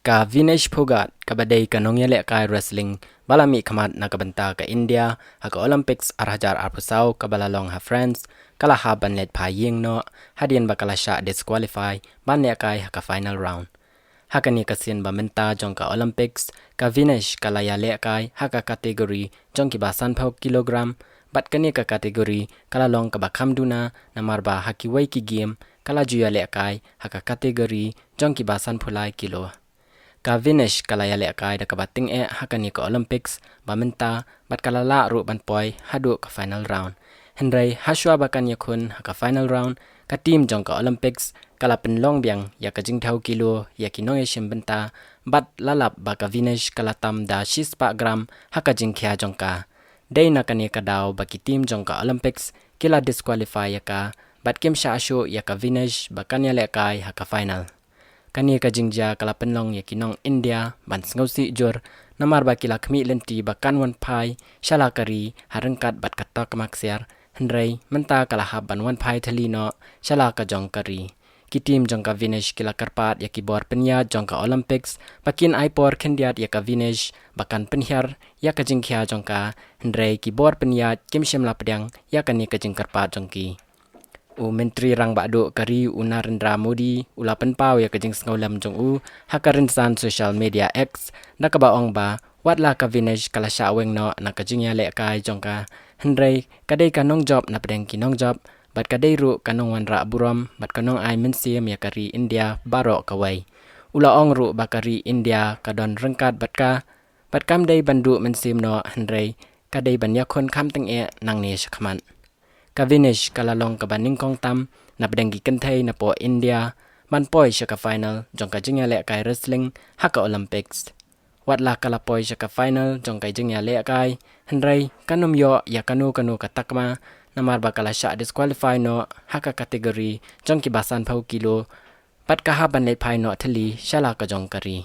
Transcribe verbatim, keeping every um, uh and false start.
Ka Vinesh Phogat, kaba dei ka nongïalehkai wrestling ba la mihkhmat na ka bynta ka India ha ka Olympics ar hajar arphew saw kaba la long ha France, ka la hap ban leit phai ïing noh hadien ba ka la shah disqualify ban lehkai ha ka final round. Ha kane ka sien ba mynta jong ka Olympics, ka Vinesh ka la ïalehkai ha ka category jong kiba sanphew kilogram, bad kane ka category ka la long kaba kham duna namar ba ha kiwei ki game ka la ju ïalehkai ha ka category jong kiba sanphew lai kilo. Ka Vinesh ka la ïalehkai da kaba tyngeh ha kane ka Olympics ba mynta, bad ka la lah ruh ban poi haduh ka final round. Hynrei hashwa ba kan ïakhun ha ka final round, ka team jong ka Olympics ka la pynlong biang ïa ka jingthew kilo ïa ki nongïashim bynta, bad la lap ba ka Vinesh ka la tam da shispah gram ha ka jingkhia jong ka. Dei na kane ka daw ba ki team jong ka Olympics ki la disqualify ïa ka, bad kim shah shuh ïa ka Vinesh ba kan ïalehkai ha ka final. Kane ka jingjia ka la pynlong ïa ki nong India ban sngewsih jur, namar ba ki la khmih lynti ba kan wan phai sha la ka ri ha ryngkat bad ka takma ksiar, hynrei mynta ka la hap ban wan phai thylli noh sha la ka jong ka ri. Ki team jong ka Vinesh ki la kyrpad ïa ki bor pynïaid jong ka Olympics ba kin ai por khyndiat ïa ka Vinesh ba kan pynhiar ïa ka jingkhia jong ka, hynrei ki bor pynïaid kim shym la pdiang ïa kane ka jingkyrpad jong ki. U Myntri Rangbah Duh ka ri, u Narendra Modi, u la pynpaw ïa ka jingsngewlem jong u ha ka rynsan social media X, da kaba ong ba wat la ka Vinesh ka la shah weng noh na ka jingïalehkai jong ka, hynrei ka dei ka nongjop na pdeng ki nongjop, bad ka dei ruh ka nongwanrah burom bad ka nongai mynsiem ïa ka ri India baroh kawei. U la ong ruh ba ka ri India ka don ryngkat bad ka, bad kam dei ban duh mynsiem noh, hynrei ka dei ban ïakhun kham tyngeh nangne shakhmat. Ka Vinesh ka la long kaba nyngkong tam na pdeng ki kynthei napoh India ban poi sha ka final jong ka jingïalehkai wrestling ha ka Olympics. Wat la ka la poi sha ka final jong ka jingïalehkai, hynrei kan ym ïoh ïa kano kano ka takma namar ba ka la shah disqualify noh ha ka category jong kiba sanphew kilo, bad ka hap ban leit phai noh thylli sha la ka jong ka ri.